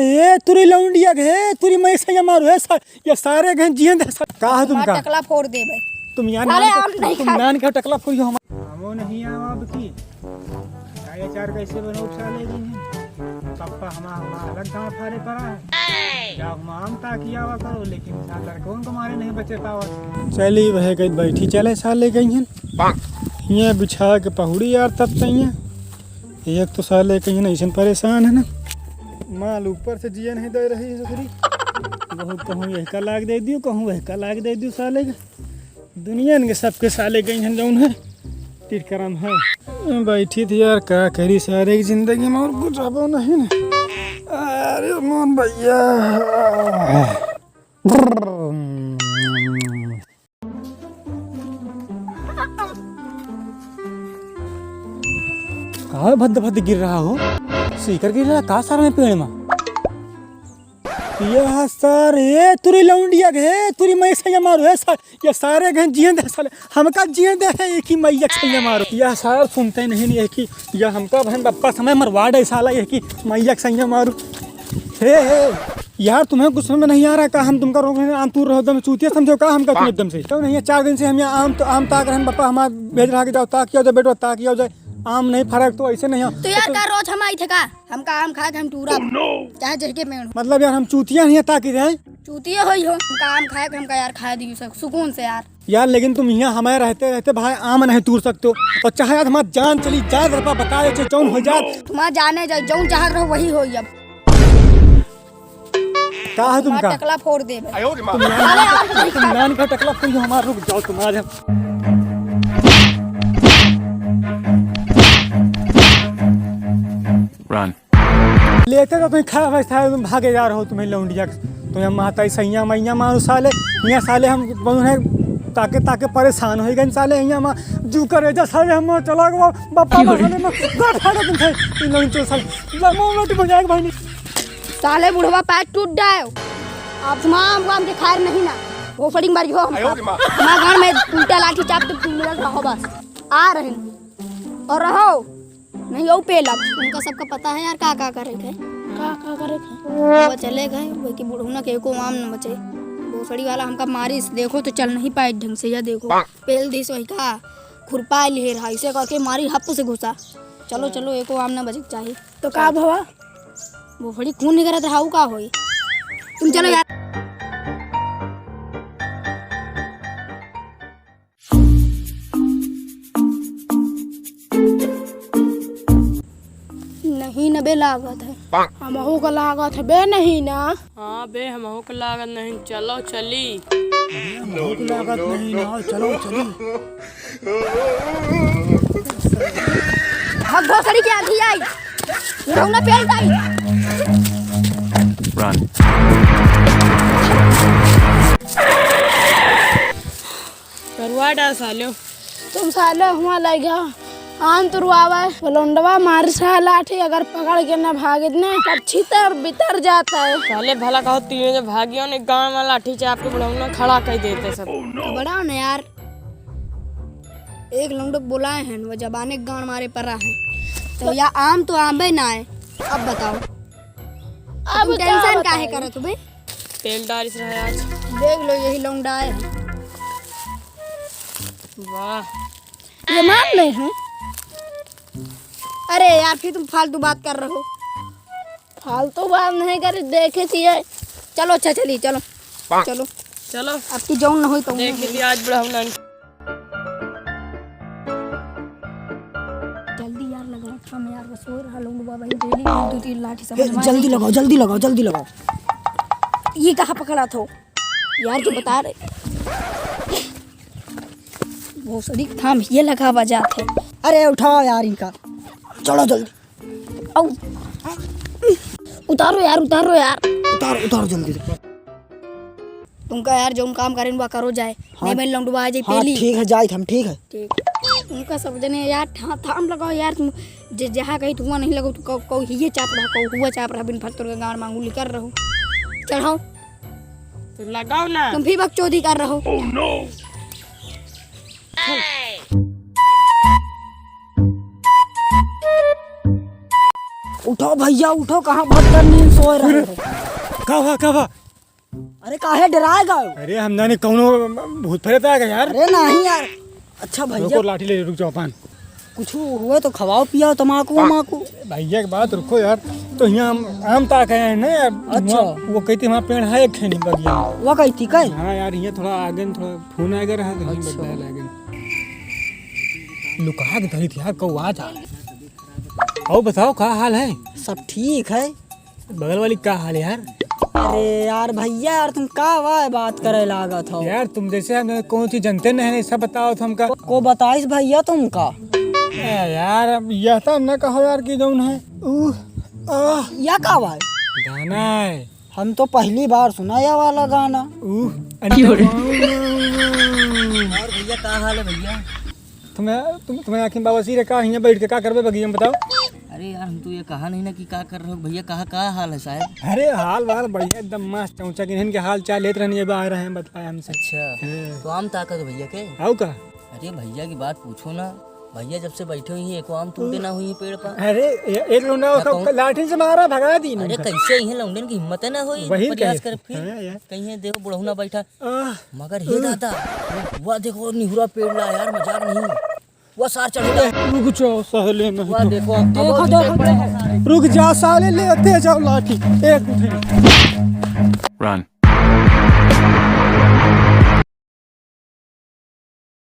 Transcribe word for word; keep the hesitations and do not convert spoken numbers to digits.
ए, तुरी लौंडिया के, तुरी मैं सैया मारू, ए, सा-, ये सारे गए जियन दे, सा-, का है तुमका? टकला फोड़ देबे। तुम यहाँ साले नान के, आम नहीं तुम खाए। नान के टकला फोड़ियो हमार। हमो नहीं आवा अब की। का ये अचार कैसे बनो साले जी हैं? पप्पा हमार, हमार अलग गाँव फारे पड़ा है। जा हम आम ताकि आवा करो, लेकिन साला कौन तुम्हारे नहीं बचे पावा। चली वह गई बैठी, चले साले गई हैं। ये बिछा के पहुड़ी यार तब तैया। एक तो साले कहीं ना ऐसन परेशान है ना, माल ऊपर से जिया नहीं दे रही है ससुरी। बहुत कहूँ यह का लाग दे दियो, कहूँ वह का लाग दे दियो साले के। दुनिया के सबके साले गई हैं जौन है, टिटकरम है। बैठी थी यार, का करी सारे की जिंदगी में और कुछ अब नहीं ना। अरे मोहन भैया। का भद्द भद्द गिर रहा हो? सीकर गिर रहा का सर में पेड़ में? यह सर, ए तुरी लौंडिया के, ए तुरी मैं सैया मारू, ए सर, ये सारे गए जियन दे साले, हमका जियन दे है, एक ही मैया सैया मारू। यह सर सुनते नहीं, नहीं, एक ही, यह हमका बहन बप्पा समय मरवा दे साला, एक ही मैया सैया मारू। हे, हे, यार, तुम्हें कुछ समझ में नहीं आ रहा का? हम तुमका रोक रहे हैं, आम तूर रहो, तुम चूतिया समझो का हमका तुम एकदम से? क्यों नहीं है? चार दिन से हम यहाँ आम तो, आम ताक रहे हैं, पापा हमार भेज रहा कि जाओ ताक किया जाए, बेटवा ताक किया जाए, आम नहीं फरक तो ऐसे नहीं है। तो यार, तो का रोज हम आई थे का? हमका आम खाए के हम टूरा, चाहे जहके पेड़ हो। मतलब यार, हम चूतिया नहीं है ताकि रहे हैं। चूतिया होई हो, हमका आम खाए के हमका यार खाए दियो सब सुकून से यार। यार, लेकिन तुम यहाँ हमारे रहते, रहते भाई आम नहीं तूर सकते हो, और चाहे आज हमारी जान चली जाए, रपा बता दे, चाहे जौन हो जाए। तुम्हारा जाने जाए, जौन चाहत रहो वही होई अब। का है तुमका? टकला फोड़ देबे। तुम नान, तुम नान का टकला फोड़, हमारा रुक जाओ, तुम्हारे हम। Run। लेते तो तुम खा बैठा है, तुम भागे जा रहे हो, तुम्हें लौंडिया के। तो यहाँ माता ही सैया मैया मारो साले, यहाँ साले हम बहुत है ताके ताके परेशान हो गए साले, यहाँ मा जू करे जा साले, हम चला गवा बापा की हो रही? साले में बैठा रहो तुम साले, इन लोग चल साले, लमो लट बजाए भाई। साले बुढ़वा पैर टूट जाए। आप सुना हमको हमके खायर नहीं ना। भोसड़ी मारी हो हम। आयो रे माँ। हमारे घर में उल्टा लाठी चाप के तुम मिलल रहो बस। आ रहे हैं। और रहो। नहीं हो पेला। उनका सबका पता है यार का का करे के। का का करे के? वो चले गए, वो की बुढ़ौना के एको आम न बचे। भोसड़ी वाला हमका मारिस, देखो तो चल नहीं पाए ढंग से, या देखो। पेल दिस वही का खुरपा लिहे रहा, इसे करके मारी हप से घुसा। चलो, चलो, एको आम न बचे के चाही। तो का भवा? वो बड़ी खून निकरत रहा, ऊ का होई? तुम चलो यार। नहीं न बे लागत है। हमहू का लागत है बे नहीं ना। हाँ बे, हमहू का लागत नहीं, चलो चली। हमहू का लागत नहीं ना, चलो चली। भग भोसड़ी के आँधी आई, रौना पेल जाई। Run। करवा डाल सालो। तुम साले हुआ लग गया। आन तुरवावे, लौंडवा मार सा लाठी, अगर पकड़ के न भागित न, तब छितर बितर जात है। साले भला कहो, तीनों जब भागियो ने, गाँव में लाठी चाप के बुढ़ौना खड़ा कर देते सब। घबराओ न यार, एक लौंडो बोलाए हैं, वो जबाने गांड मारे परा है। तो या आम तो आंबे ना है, अब बताओ, अब तुम का tension काहे बताई? करत हो बे? तेल डालिस रहा आज। देख लो, यही लौंडा है। वाह। ये मान नहीं है। अरे यार, फिर तुम फालतू बात कर रहे हो। फालतू बात नहीं करी, देखे छिए। चलो, अच्छा, चलिए, चलो। चलो। चलो। अब की जौन न होई तो देख लिया आज बुढ़ौना। जल्दी यार लगा, हम यार बस हो रहा लौंडवा भाई, डेली दो तीन लाठी समझ ए, में जल्दी नहीं। लगाओ, जल्दी लगाओ, जल्दी लगाओ। ये कहाँ पकड़ा थो? यार, जो बता रहे। भोसड़ी थाम, ये लगा बजात है। अरे, उठाओ यार इनका। चलो जल्दी। औ। उतारो यार, उतारो यार। उतारो, उतारो जल्दी से। तुमका यार, जौन काम करें, बा करो जाए। हाँ। नहीं, मैं लौंडवा आ जाए हाँ, पहली। ठीक है, जाए हम, ठीक है। ठीक। तुमका सब जने यार, था-, थाम लगाओ यार, तुम जे जहाँ कहीं धुआं नहीं लगो, तो कहू, कहू हिये चाप रहा, कहू हुआ चाप रहा, बिन फल तोड़ के गाँव मांगू लिकर रहो। चढ़ाओ। तो लगाओ ना। तुम भी बकचोदी कर रहो। Oh, no! उठो भइया, उठो, कहाँ भर कर नींद सोए रहे हो? का हुआ, का हुआ? अरे काहे डराए गए? अरे हम जाने कौनो भूत प्रेत आ गया यार। अरे नहीं यार। अच्छा भइया। रुको, लाठी ले, रुक जाओ पान। कुछ हुए तो खवाओ पियाओ, तमाकू वमाकू। भइया के बात रुको यार, तो यहाँ हम आम ताक आए हैं ना यार। अच्छा। वहाँ, वो कहती वहाँ पेड़ है एक खैनी बगिया में। वो कहती का? हाँ यार, यहाँ थोड़ा आगे न थोड़ा फोन आएगा रहा, तो यहीं अच्छा। बदला लागे। लुका के धरी थी यार, कौ आ जा। और बताओ, का हाल है? सब ठीक है। बगल वाली का हाल है यार? अरे यार भइया यार, तुम का वा बात करे लागत हो? यार तुम जैसे हम कौन चीज जानते नहीं, नहीं सब बताओ तो हमका। को, को बताइस भइया तुमका? ए यार, अब यह तो न कहो यार कि जौन है। ऊ, आह। या का वा? गाना है। हम तो पहली बार सुना या वाला गाना। ऊ, अरे और भइया का हाल है भइया? तुम्हें, तुम, तुम्हें आँखी में बवासीर है का? हियाँ बैठ के का करबे बगिया में, बताओ? अरे यार, हम तो ये कहा नहीं ना कि का कर रहे हो भइया, कहा का हाल है साहब? अरे हाल वाल बढ़िया, एकदम मस्त चौचा के इन्हन के हाल चाल लेत रहनी, अब आ रहे हैं, बताए हमसे। अच्छा, हाँ। तो आम ताकत भइया के? आओ का? अरे भइया की बात पूछो ना, भइया जब से बैठे हुई हैं, एको आम टूटे ना हुई है पेड़ पर। अरे ए-, एक लौंडा ना ओका कहूँ। लाठी से मारा, भगा दी अरे इनका। कैसे इन्हें लौंडन की हिम्मत है ना हुई, वही प्रयास कहे। कर फिर हाँ यार। कहीं देखो बुढ़ौना बैठा। आह। मगर हे दादा, वा देखो निहुरा पेड़ ला यार, मजाक नहीं। वा सार चढ़ गया। रुक जाओ, सहले नहीं वाह, तो। देखो, अब देखो, देखो, देखो। रुक जा साले, लेते जाओ लाठी। एक उठे। Run।